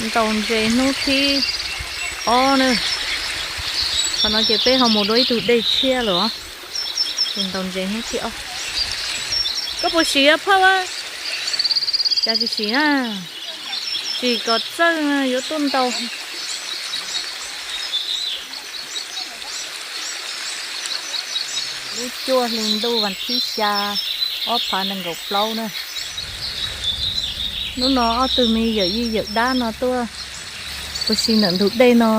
Ntaus ntses hnub thib ob na. Qhov no ces peb ho mus dua ib tug dej tshiab lawm os. Ces ntaus ntses hnub thib ob. Koj puas sim phauj a? Cas tsis sim na? Sim kom txawj yuav tuaj ntaus. Lub cuaj hli ntuj vas thib xya, ob phav nees nkaum plaub na. Hnub no ob tug me yawm yij yawm dab no tuaj ua si ntawm ntug dej no,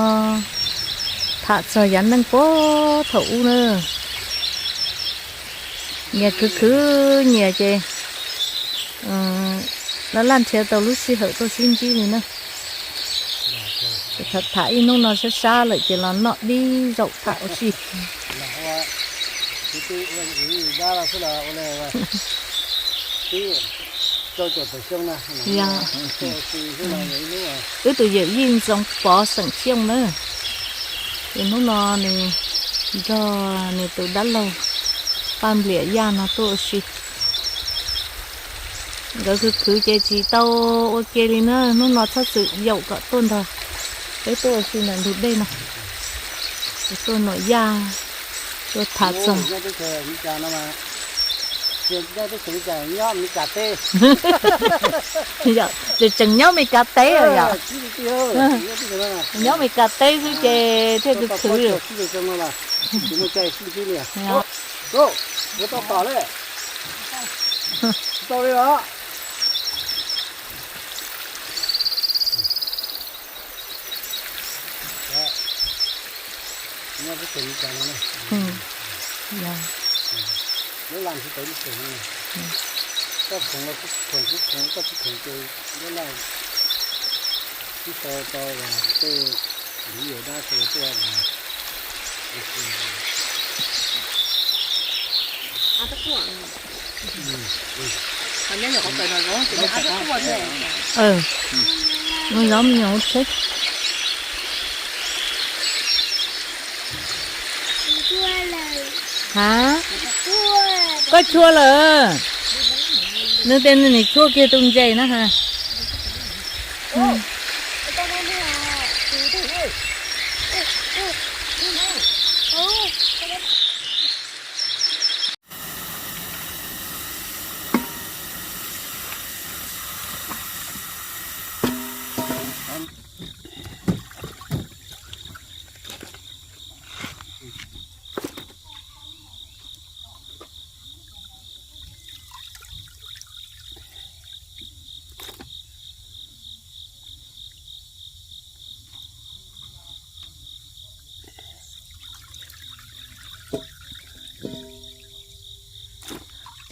tham txog yav neej puag thaum ub na. Nyias khwv khwv nyias ces laj laj nrhiav tau lub sij hawm tuaj sib ntsib li na. Tham ib hnub no sab sab lawm ces los noj dib zaum tham ua si. Wb tus yawm yij Ntxoov Pov xeem Xyooj na, ces hnub no nws nrog nws tus dab laug Paj Npliam Yaj no tuaj ua si. Nkawd khwv khwv ces tsis tau ua ke li na, hnub no txhob txwm yaum kom tuaj nrog peb tuaj ua si ntawm ntug dej no. Tuaj nuam yaj, tuaj tham txog. Tseem nyob Meskas teb yom? Nyob Meskas teb xwb ces thiaj khwv khwv lawm. Nws zoo me nyuam tsheb. Ha, koj chua lawm. Nws tias nws nim chua kiag tus ntses na ha.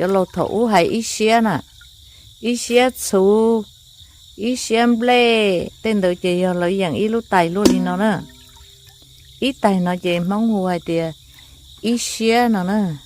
Cov laus thaum ub hais ib siab na, ib siab txhuv, ib siab nplej, tej ntawd ces yog lawv yeem ib lub tais luaj li no na. Ib tais no ces Hmoob hu hais tias ib siab no na.